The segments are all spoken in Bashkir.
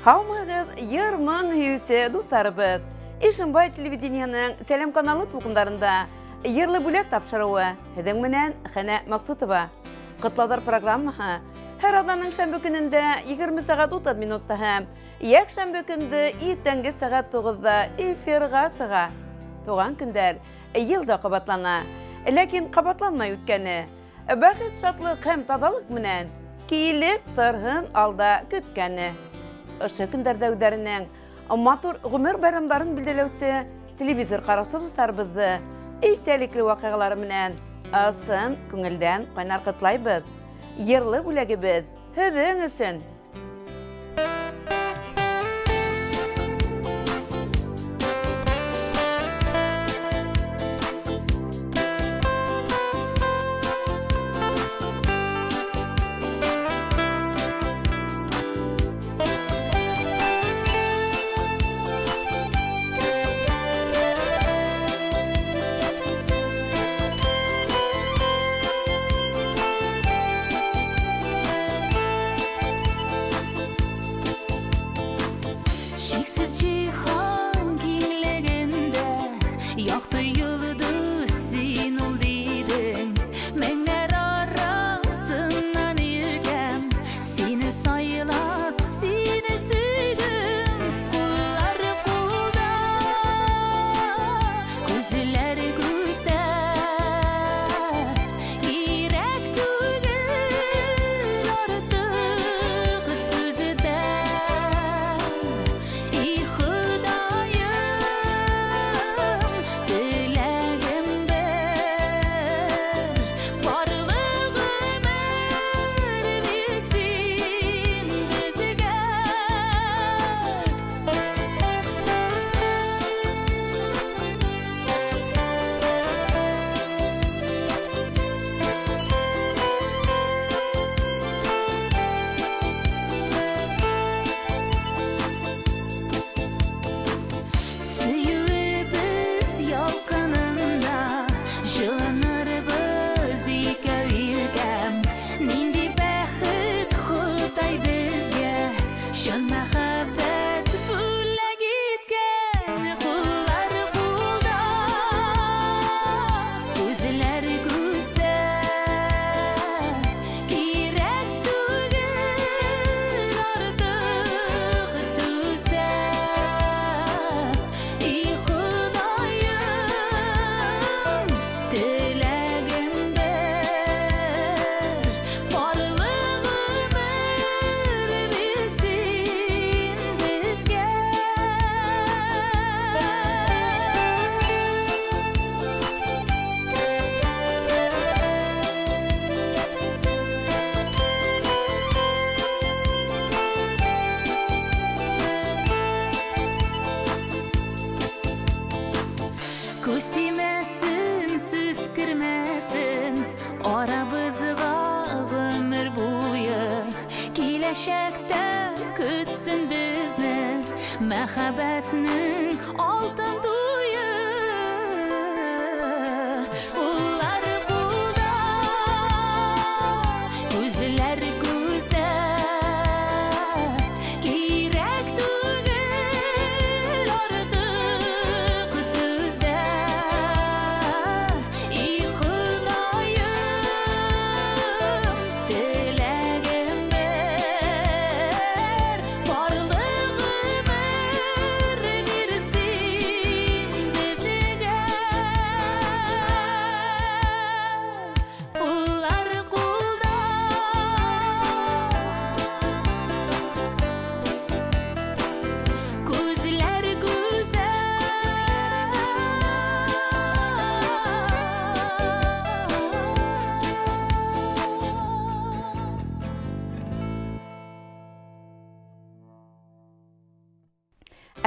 Һаумыһығыҙ, йыр-моң һөйөүсе дуҫтарыбыҙ! Ишембай телевидениеның Сәләм каналы тулҡындарында йырлы бүләк тапшырыуы һеҙҙең менән Хәнә Маҡсутова. Ҡотлауҙар программаһы һәр аҙнаның шәмбе көнөндә 20 сәғәт 30 минутта һәм йәкшәмбе көндө иртәнге сәғәт 9-да эфирға сыға. Туған көндәр йыл да ҡабатлана, ләкин ҡабатланмай үткәне. Бәхет, шатлыҡ һәм таҙалыҡ менән килеп торһон алда көткәне. Ошо көндәрҙә үҙҙәренең матур ғүмер байрамдарын билдәләүсе телевизор ҡараусы дуҫтарыбыҙҙы иҫтәлекле ваҡиғалары менән ысын күңелдән ҡайнар ҡотлайбыҙ. Йырлы бүләгебеҙ һеҙҙең өсөн.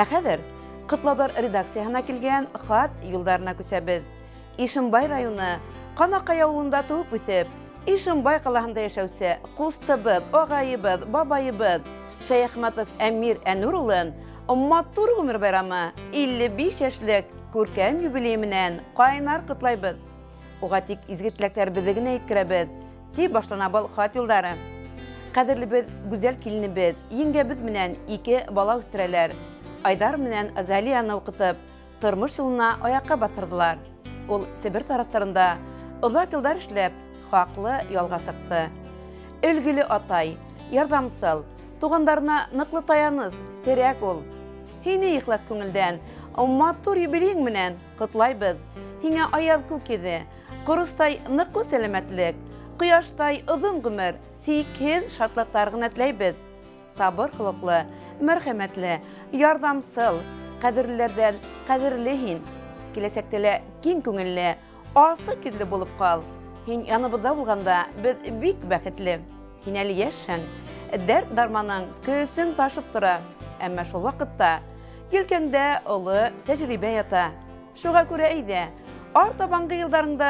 Ә хәҙер Ҡотлауҙар редакцияһына килгән хат юлдарына күсәбеҙ. Ишембай районы Ҡанаҡай ауылында тыуып үҫеп, Ишембай ҡалаһында йәшәүсе ҡустыбыҙ, ағайыбыҙ, бабайыбыҙ Шәйәхмәтов Әмир Әнүр улын матур ғүмер байрамы 55 йәшлек күркәм юбилейы менән ҡайнар ҡотлайбыҙ. Уға тик изге теләктәребеҙҙе генә еткерәбеҙ, тип башлана был хат юлдары. Ҡәҙерлебеҙ гүзәл киленебеҙ, еңгәбеҙ менән 2 бала үҫтерәләр. Айдар менән Азалияны уҡытып, тормош юлына аяҡҡа баҫтырҙылар. Ул Себер тарафтарында оҙаҡ йылдар эшләп, хаҡлы ялға сыҡты. Өлгөлө атай, ярҙамсыл, туғандарына ныҡлы таяныс, терәк ул. Һине ихлас күңелдән, матур юбилейың менән ҡотлайбыҙ. Һиңә аяҙ күк йөҙө, ҡоростай ныҡлы сәләмәтлек, ҡояштай оҙон ғүмер, сикһеҙ шатлыҡтар ғына теләйбеҙ. Сабыр холоҡло, мәрхәмәтле, ярҙамсыл, ҡәҙерлеләрҙән ҡәҙерле һин. Киләсәктә лә киң күңелле, асыҡ йөҙлө булып ҡал. Һин яныбыҙҙа булғанда беҙ бик бәхетле. Һин әле йәшһең, дәрт дарманың көсөн ташып тора. Әммә шул ваҡытта елкәңдә оло тәжрибә ята. Шуға күрә әйҙә, артабанғы йылдарыңда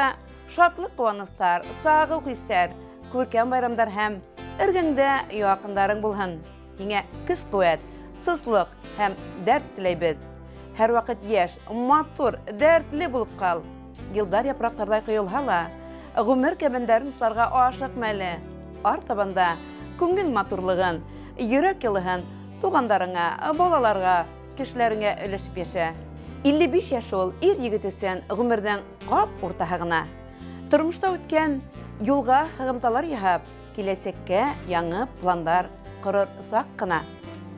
шатлыҡ ҡыуаныстар, сағыу хистәр, күркәм байрамдар һәм эргәңдә яҡындарың булһын. Һиңә көс-ҡеүәт, сослоҡ һәм дәрт теләйбеҙ. Һәр ваҡыт йәш, матур, дәртле булып ҡал. Йылдар япраҡтарҙай ҡойолһа ла, ғүмер кәбәндәрен осарға ашыҡма әле. Артабанда күңел матурлығын, йөрәк йылыһын туғандарыңа, балаларға, кешеләреңә өләшеп йәшә. 55 йәш ул ир егет өсөн ғүмерҙең ҡап уртаһы ғына. Тормошта үткән юлға һығымталар яһап, киләсәккә яңы пландар ҡорор саҡ ҡына.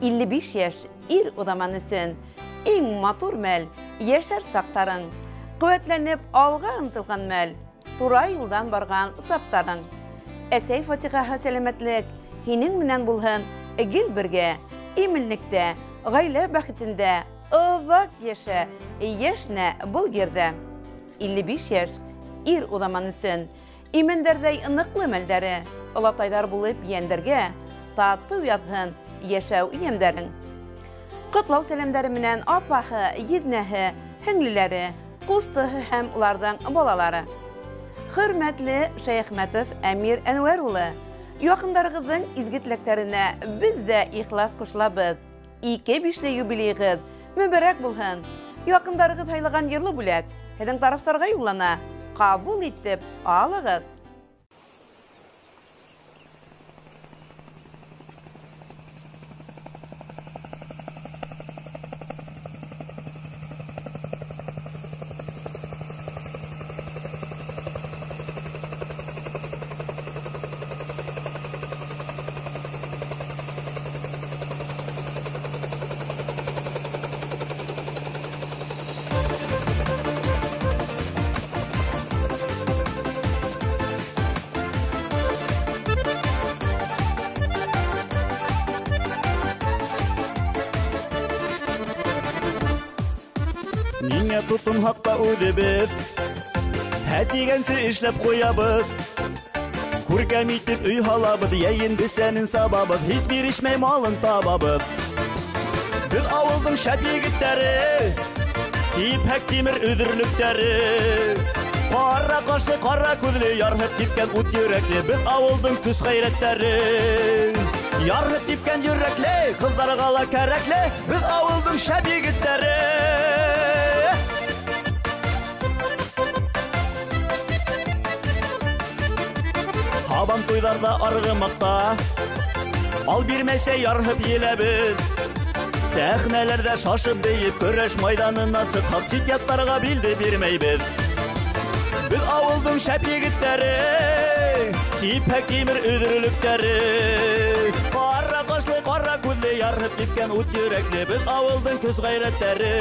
55 йәш ир уҙаман өсөн иң матур мәл, йәшәр саҡтарың, ҡеүәтләнеп алға ынтылған мәл, тура юлдан барған саптарың. Әсәй фатиғаһы сәләмәтлек һинең менән булһын, гел бергә, именлектә, ғаилә бәхетендә оҙаҡ йәшә, йәшнә был ерҙә. 55 йәш ир уҙаман өсөн имендәрҙәй ныҡлы мәлдәре, олатайҙар булып йәндәргә татыу яҙһын йәшәү йәмдәрең. Ҡотлау сәләмдәре менән апаһы, еҙнәһе, һеңлеләре, ҡустыһы һәм уларҙың балалары. Хөрмәтле Шәйәхмәтов Әмир Әнүәр улы, яҡындарығыҙҙың изге теләктәренә беҙ ҙә ихлас ҡушылабыҙ. 2 бишле юбилейығыҙ мөбәрәк булһын. Яҡындарығыҙ һайлаған йырлы бүләк һеҙҙең тарафтарға юллана. Ҡабул итеп алығыҙ. Ниңә тотонһаҡ та үҙебеҙ, һә тигәнсе эшләп ҡуябыҙ. Күркәм итеп өй һалабыҙ, йәйен бесәнен сабабыҙ, һис бирешмәй малын табабыҙ. Беҙ ауылдың шәп егеттәре, типһәк тимер өҙөрлөктәре. Ҡара ҡашлы, ҡара күҙле, ярһып типкән ут йөрәкле, беҙ ауылдың көс ғәйрәттәре. Ярһып типкән йөрәкле, ҡыҙҙарға ла кәрәкле, беҙ ауылдың шәп егеттәре. Һабан туйҙарҙа арғымаҡта, ал бирмәсә ярһып еләбеҙ. Сәхнәләрҙә шашып бейеп, көрәш майҙанына сыҡһаҡ, сит яттарға билде бирмәйбеҙ. Беҙ ауылдың шәп егеттәре, типһәк тимер өҙөрлөктәре. Ҡара ҡашлы, ҡара күҙле, ярһып типкән ут йөрәкле, беҙ ауылдың көс ғәйрәттәре.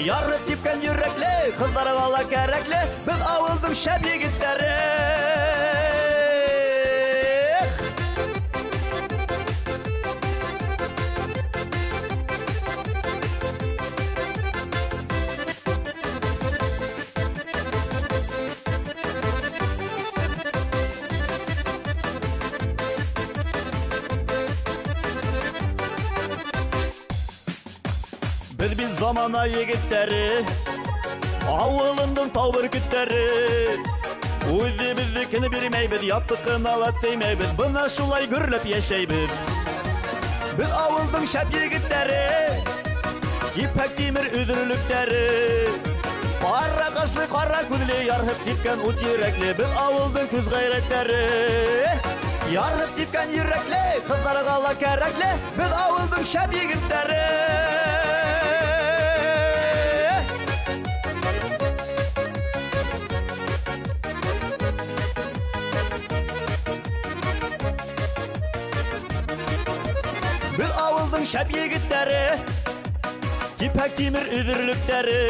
Ярһып типкән йөрәкле, ҡыҙҙарға ла кәрәкле, беҙ ауылдың шәп егеттәре. Беҙ бит замана егеттәре, ауылымдың тау бөркөттәре. Үҙебеҙҙекене бирмәйбеҙ, яттыҡын ала теймәйбеҙ, бына шулай гөрләп йәшәйбеҙ. Беҙ ауылдың шәп егеттәре, типһәк тимер өҙөрлөктәре. Ҡара ҡашлы, ҡара күҙле, ярһып типкән ут йөрәкле, беҙ ауылдың көс ғәйрәттәре. Ярһып типкән йөрәкле, ҡыҙҙарға ла кәрәкле, беҙ ауылдың шәп егеттәре. Беҙ ауылдың шәп егеттәре, типһәк тимер өҙөрлөктәре.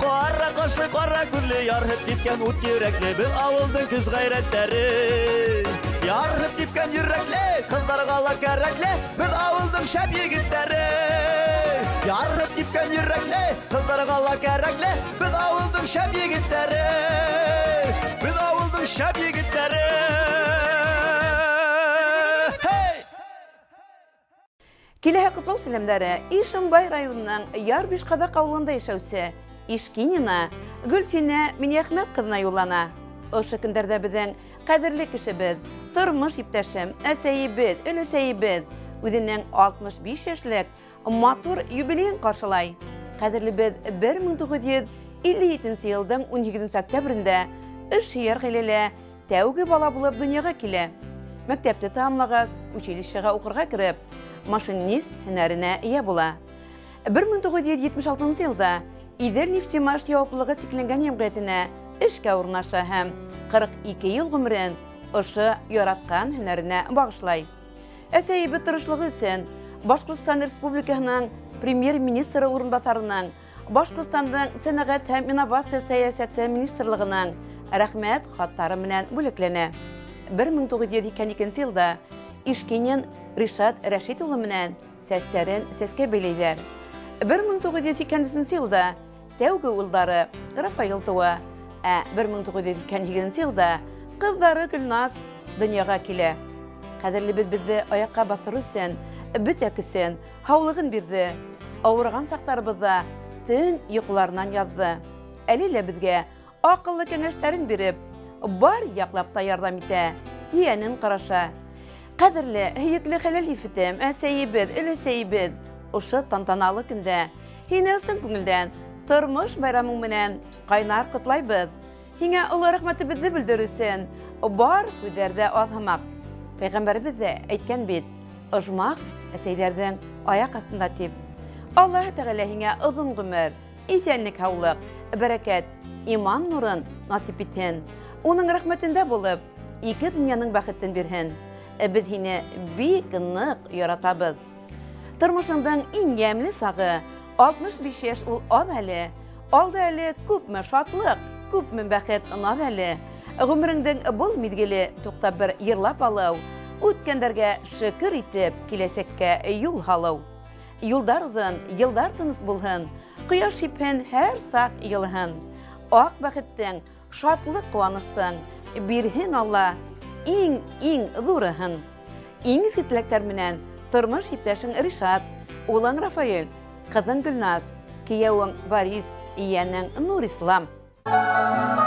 Ҡара ҡашлы, ҡара күҙле, ярһып типкән ут йөрәкле, беҙ ауылдың көс ғәйрәттәре. Ярһып типкән йөрәкле, ҡыҙҙарға ла кәрәкле, беҙ ауылдың шәп егеттәре. Ярһып типкән йөрәкле, ҡыҙҙарға ла кәрәкле, беҙ ауылдың шәп егеттәре. Беҙ ауылдың шәп егеттәре. Киләһе ҡотлау сәләмдәре Ишембай районының Ярбишҡаҙаҡ ауылында йәшәүсе Ишкинина Гөлсинә Минйәхмәт ҡыҙына юллана. Ошо көндәрҙә беҙҙең ҡәҙерле кешебеҙ, тормош иптәшем, әсәйебеҙ, өләсәйебеҙ үҙенең 65 йәшлек матур юбилейын ҡаршылай. Ҡәҙерлебеҙ 1957 йылдың 18 октябрендә эшһөйәр ғаиләлә тәүге бала булып донъяға килә. Мәктәпте тамамлағас, училищеға уҡырға кереп, машинист һөнәренә эйә була. 1976 йылда Иҙел нефтемаш яуаплылығы сикләнгән йәмғиәтенә эшкә урынлаша һәм 42 йыл ғүмерен ошо яратҡан һөнәренә бағышлай. Әсәйебеҙ тырышлығы өсөн Башҡортостан Республикаһының премьер-министры урынбаҫарының, Башҡортостандың сәнәғәт һәм инновация сәйәсәте министрлығының рәхмәт хаттары менән бүләкләнә. 1982 йылда Ишкинин Ришат Рәшит улы менән сәстәрен сәскә бәйләйҙәр. 1983 йылда тәүге улдары Рафаил тыуа, ә 1988 йылда ҡыҙҙары Гөлназ донъяға килә. Ҡәҙерлебеҙ беҙҙе аяҡҡа баҫтырыу өсөн бөтә көсөн, һаулығын бирҙе. Ауырыған саҡтарыбыҙҙа төн йоҡоларынан яҙҙы. Әле лә беҙгә аҡыллы кәңәштәрен биреп, бар яҡлап та ярҙам итә, ейәнен ҡараша. Ҡәҙерле, һөйөклө хәләл ефетем, әсәйебеҙ, өләсәйебеҙ, ошо тантаналы көндә һине ысын күңелдән тормош байрамың менән ҡайнар ҡотлайбыҙ. Һиңә оло рәхмәтебеҙҙе белдереү өсөн бар һүҙҙәр ҙә аҙ һымаҡ. Пәйғәмбәребеҙ ҙә әйткән бит, ожмах әсәйҙәрҙең аяҡ аҫтында тип. Аллаһы Тәғәлә һиңә оҙон ғүмер, иҫәнлек, һаулыҡ, бәрәкәт, иман нурын насип итһен. Уның рәхмәтендә булып, ике донъяның бәхетен бирһен. Беҙ һине бик ныҡ яратабыҙ. Тормошоңдоң иң йәмле сағы 65 йәш ул аҙ әле. Алда әле күпме шатлыҡ, күпме бәхет наҙ әле. Ғүмереңдең был миҙгеле туҡтап бер йырлап алыу, үткәндәргә шөкөр итеп киләсәккә юл һалыу. Юлдар оҙон, йылдар тыныс булһын, ҡояш һипһен һәр саҡ йылыһын. Аҡ бәхеттең, шатлыҡ ҡыуаныстың бирһен Алла иң-иң ҙурыһын. Иң изге теләктәр менән тормош иптәшең Ришат, улың Рафаэль, ҡыҙың Гөлназ, кейәүең Борис, ейәнең Нурислам. Yürek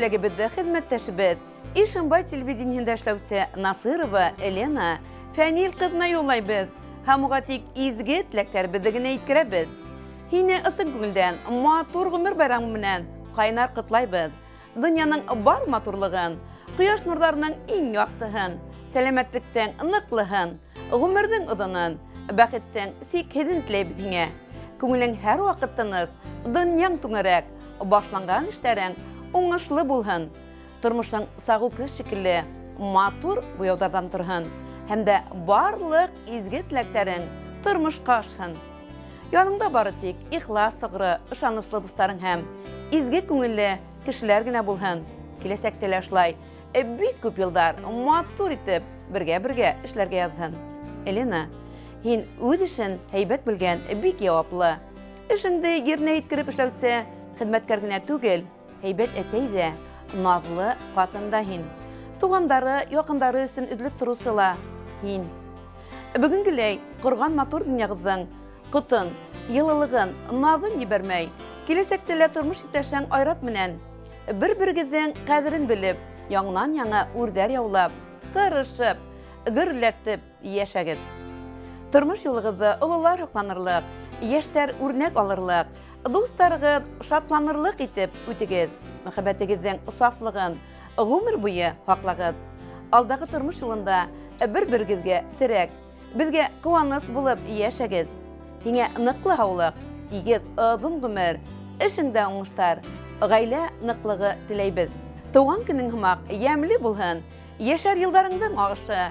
бүләгебеҙҙе хеҙмәттәшебеҙ Ишембай телевидениеһында эшләүсе Насырова Елена Фәнил ҡыҙына юллайбыҙ һәм уға тик изге теләктәребеҙҙе генә еткерәбеҙ. Һине ысын күңелдән матур ғүмер байрамы менән ҡайнар ҡотлайбыҙ. Донъяның бар матурлығын, ҡояш нурҙарының иң яҡтыһын, сәләмәтлектең ныҡлыһын, ғүмерҙең оҙонон, бәхеттең сикһеҙен теләйбеҙ һиңә. Күңелең һәр ваҡыт тыныс, донъяң түңәрәк, башланған эштәрең уңышлы булһын. Тормошоң сағыу көҙ шикелле матур буяуҙарҙан торһон һәм дә барлыҡ изге теләктәрең тормошҡа ашһын. Яныңда бары тик ихлас, тоғро, ышаныслы дуҫтарың һәм изге күңелле кешеләр генә булһын. Киләсәктә лә шулай бик күп йылдар матур итеп бергә-бергә эшләргә яҙһын. Елена, һин үҙ эшен һәйбәт белгән, бик яуаплы, эшеңде еренә еткереп эшләүсе хеҙмәткәр генә түгел, һәйбәт әсәй ҙә, наҙлы ҡатын да һин. Туғандары, яҡындары өсөн өҙөлөп тороусы ла һин. Бөгөнгөләй ҡорған матур донъяғыҙҙың ҡотон, йылылығын, наҙын ебәрмәй, киләсәктә лә тормош иптәшең Айрат менән бер-берегеҙҙең ҡәҙерен белеп, яңынан-яңы үрҙәр яулап, тырышып, гөрләтеп йәшәгеҙ. Тормош юлығыҙҙы ололар һоҡланырлыҡ, йәштәр үрнәк алырлыҡ, дуҫтарығыҙ шатланырлыҡ итеп үтегеҙ. Мөхәббәтегеҙҙең сафлығын ғүмер буйы һаҡлағыҙ. Алдағы тормош юлында бер-берегеҙгә терәк, беҙгә ҡыуаныс булып йәшәгеҙ. Һиңә ныҡлы һаулыҡ, тигеҙ оҙон ғүмер, эшеңдә уңыштар, ғаилә ныҡлығы теләйбеҙ. Тыуған көнөң һымаҡ йәмле булһын, йәшәр йылдарыңдың ағышы,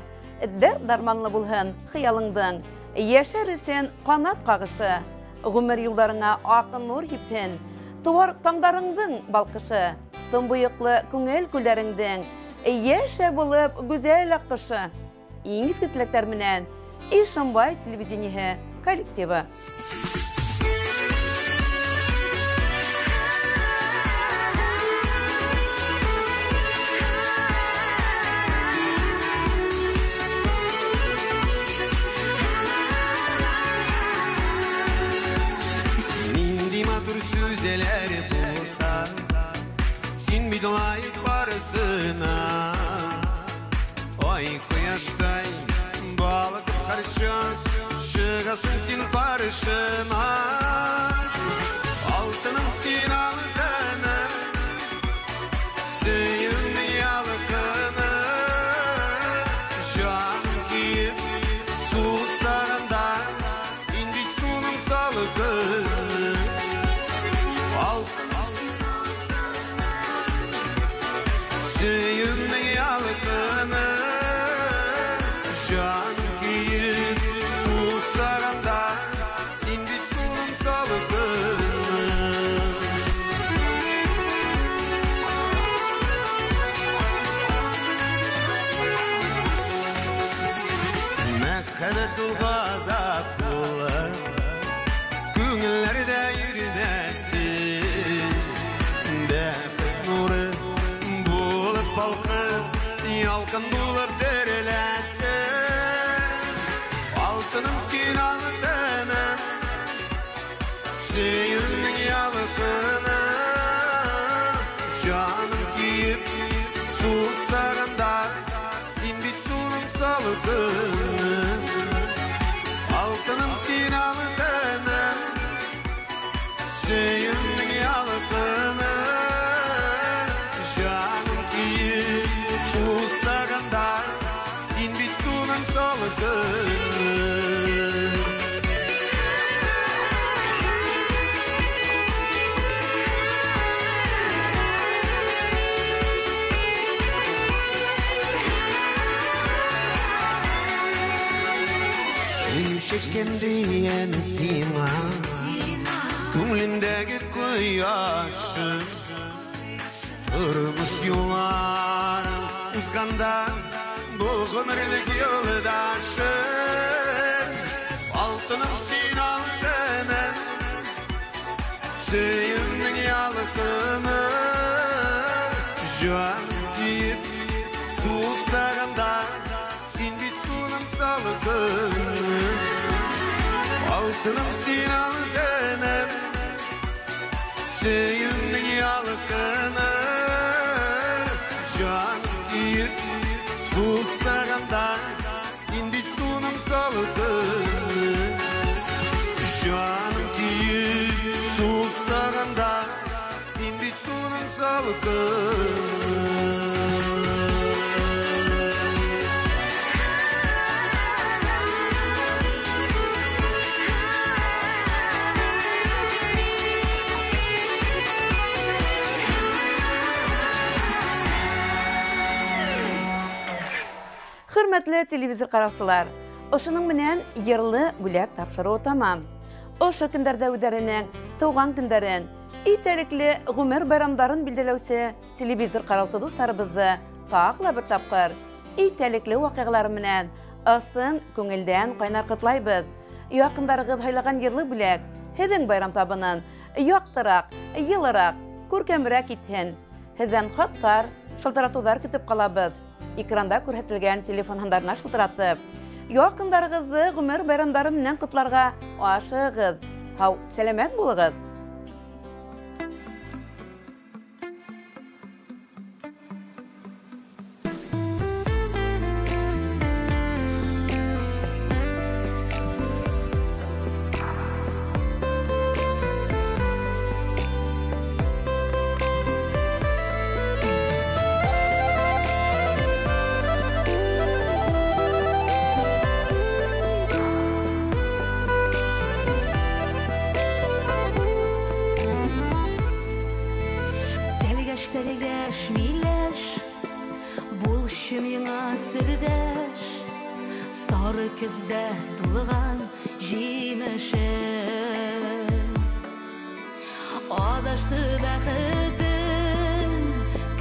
дәрт-дарманлы булһын хыялыңдың, йәшәр өсөн ҡанат ҡағышы, ғүмер юлдарыңа аҡ нур һипһен, тыуар таңдарыңдың балҡышы, томбойоҡло күңел күлдәреңдең йәшә булып гүзәл аҡҡошы. Иң изге теләктәр менән Ишембай телевидениеһы коллективы. Нинди матур сүзләр булса, син бит лайык барысына. Ай кояштай балкып һәрчак чыгасың син каршыма. Алтыным син алтыным, сөюмнең ялкыны. Җаным киеп сусаганда, син бит суның салкыны. Сөюмнең ялкыны, җаным киеп сусаганда, син бит суның салкыны. Мәхәббәт ул газап булыр, күңелләрдә йөрмәсен. Бәхет нуры булып балкып, ялкын булып тереләсен. Алтыным син алтыным, сөюмнең ялкыны. Җаным киеп сусаганда, син бит суның салкыны. Алтыным син алтыным, сөюмнең ялкыны. Җаным киеп сусаганда, син бит суның салкыны. Чәчкәм диям сиңа, күңелемдәге кояшым. Тормыш юлларын узганда, бул гомерлек юлдашым. Алтыным син алтыным, сөюмнең ялкыны. Җаным киеп сусаганда, син бит суның салкыны. Алтыным син алтыным, сөюмнең ялкыны. Жаным күйіп, сусағанда, сен бит суның салқыны. Жаным күйіп, сусағанда, сен бит суның салқыны. Хөрмәтле телевизор ҡараусылар, ошоноң менән йырлы бүләк тапшырыуы тамам. Ошо көндәрҙә үҙҙәренең тыуған көндәрен, иҫтәлекле ғүмер байрамдарын билдәләүсе телевизор ҡараусы дуҫтарыбыҙҙы тағы ла бер тапҡыр иҫтәлекле ваҡиғалары менән ысын күңелдән ҡайнар ҡотлайбыҙ. Яҡындарығыҙ һайлаған йырлы бүләк һеҙҙең байрам табынын яҡтыраҡ, йылыраҡ, күркәмерәк итһен. Һеҙҙән хаттар, шылтыратыуҙар көтөп ҡалабыҙ. Экранда күрһәтелгән телефон һандарына шылтыратып, яҡындарығыҙҙы ғүмер байрамдары менән ҡотларға ашығығыҙ. Һау, сәләмәт булығыҙ! Тәлгәш, миләш, булшы миңа сердәш, сары көздә тулган җимешем. Адашты бәхетем,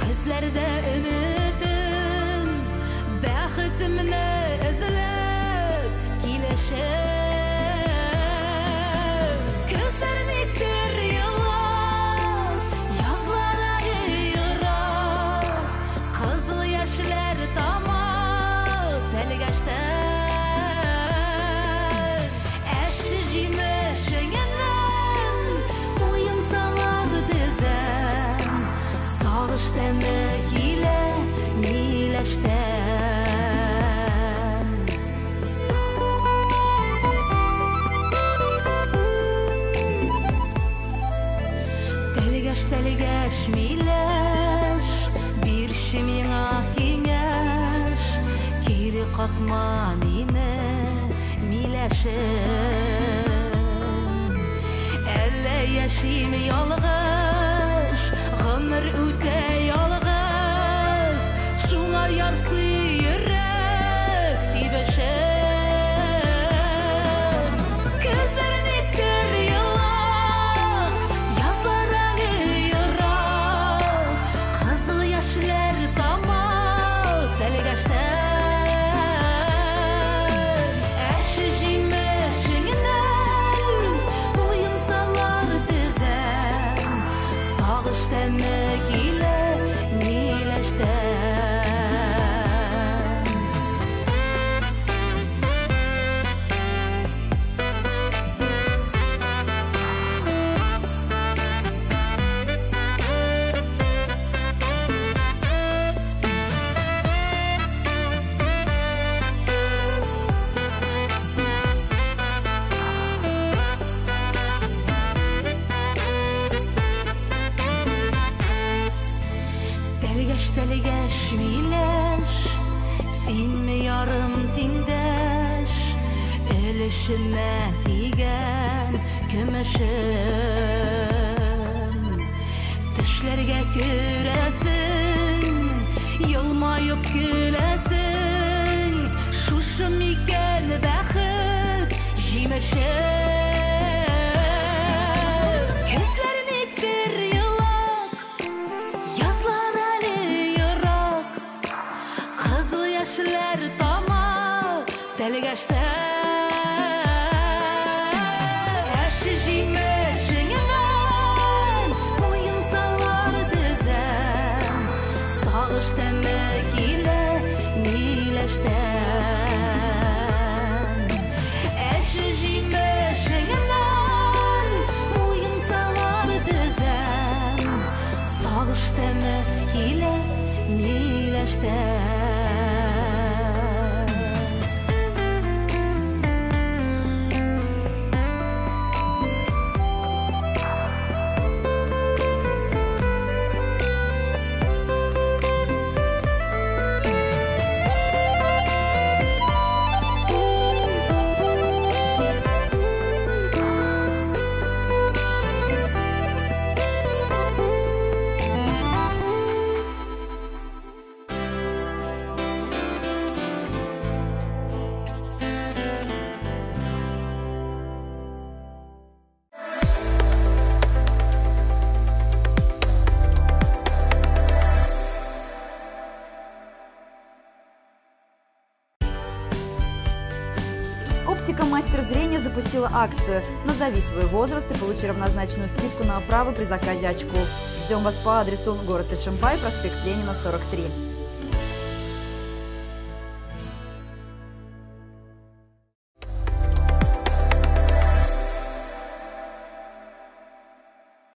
көзләрдә өметем, бәхетемне эзләп киләшем. Көзләр никтер елап, язлар айырап, кызыл яшьләр тама тәлгәштән. Әше җимешеңнән муенсалар тезәм, сагыш тәме килә миләштән. Тәлгәш, тәлгәш, миләш, бирше миңа киңәш, кире какма мине, миләшем. Әллә яшим ялгыш, гомер үтә ялгыз, шуңар ярсый йөрәк тибешем. Көзләр никтер елак, язлар ерак, кызыл яшьләр тама тәлгәштән. Әше җимешеңнән муенсалар тезәм, сагыш тәме килә миләштән. Тәлгәш, тәлгәш, миләш, синме ярым тиңдәш, өлешемә тигән көмешем. Төшләргә керәсең, елмаеп көләсең, шушы микән бәхет җимеше? Көзләр никтер елак, язлар әле ерак, кызыл яшьләр тама тәлгәштән. Әше җимешеңнән муенсалар тезәм, сагыш тәме килә миләштән. Әше җимешеңнән муенсалар тезәм, сагыш тәме килә миләштән. Миләштә. Оптика «Мастер зрения» запустила акцию «Назови свой возраст и получи равнозначную скидку на оправы при заказе очков». Ждем вас по адресу город Ишимбай, проспект Ленина, 43.